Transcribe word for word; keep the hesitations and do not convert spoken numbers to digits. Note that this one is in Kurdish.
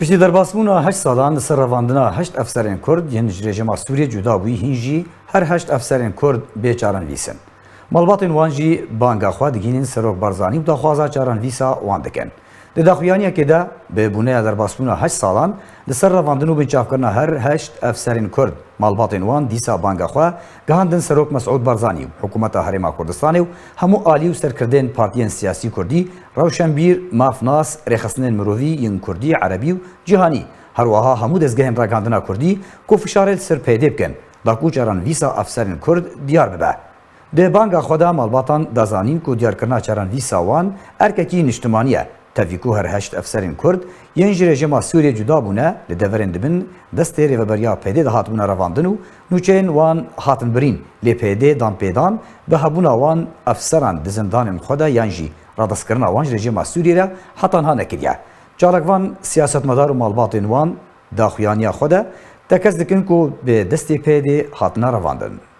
Piştî derbasbûna heşt salan li ser revandina heşt efserên Kurd yên ji rejîma Sûriyê cuda bûyî, hîn jî her heşt efserên Kurd bê çarenivîs in. Malbatên wan jî banga xwe digihînin Serok Barzanî û daxwaza çarenivîsa wan dikin. Di daxuyaniyekê de, bi bûneya derbasbûna heşt salan li ser revandin û binçavkirina her heşt efserên Kurd, malbatên wan dîsa banga xwe gihandin Serok Mesûd Barzanî û hikûmeta Herêma Kurdistanê û hemû alî û serkirdên partiyên siyasî Kurdî, rewşenbîr, mafnas, rêxistinên mirovî yên Kurdî, Erebî û cîhanî, her wiha hemû dezgehên ragihandina Kurdî ku fişarê li ser P Y D bikin, da ku çarenivîsa efserên Kurd diyar bibe. Di banga xwe de malbatan da zanîn ku diyarkirina çarenivîsa wan erkekî niştimanî ye, tevî ku her heşt efserên Kurd yên ji rejîma Sûriyê cuda bûne, li deverên dibin destê rêveberiya P Y D de hatibûne revandin û nûçeyên wan hatin birîn, lê P Y D danpêdan bi hebûna wan efseran di zindanên xwe de yan jî radestkirina wan ji rejîma Sûriyê re heta niha nekiriye. Çalakvan, siyasetmedar û malbatên wan daxuyaniya xwe de tekez dikin ku bi destê P Y D hatine revandin.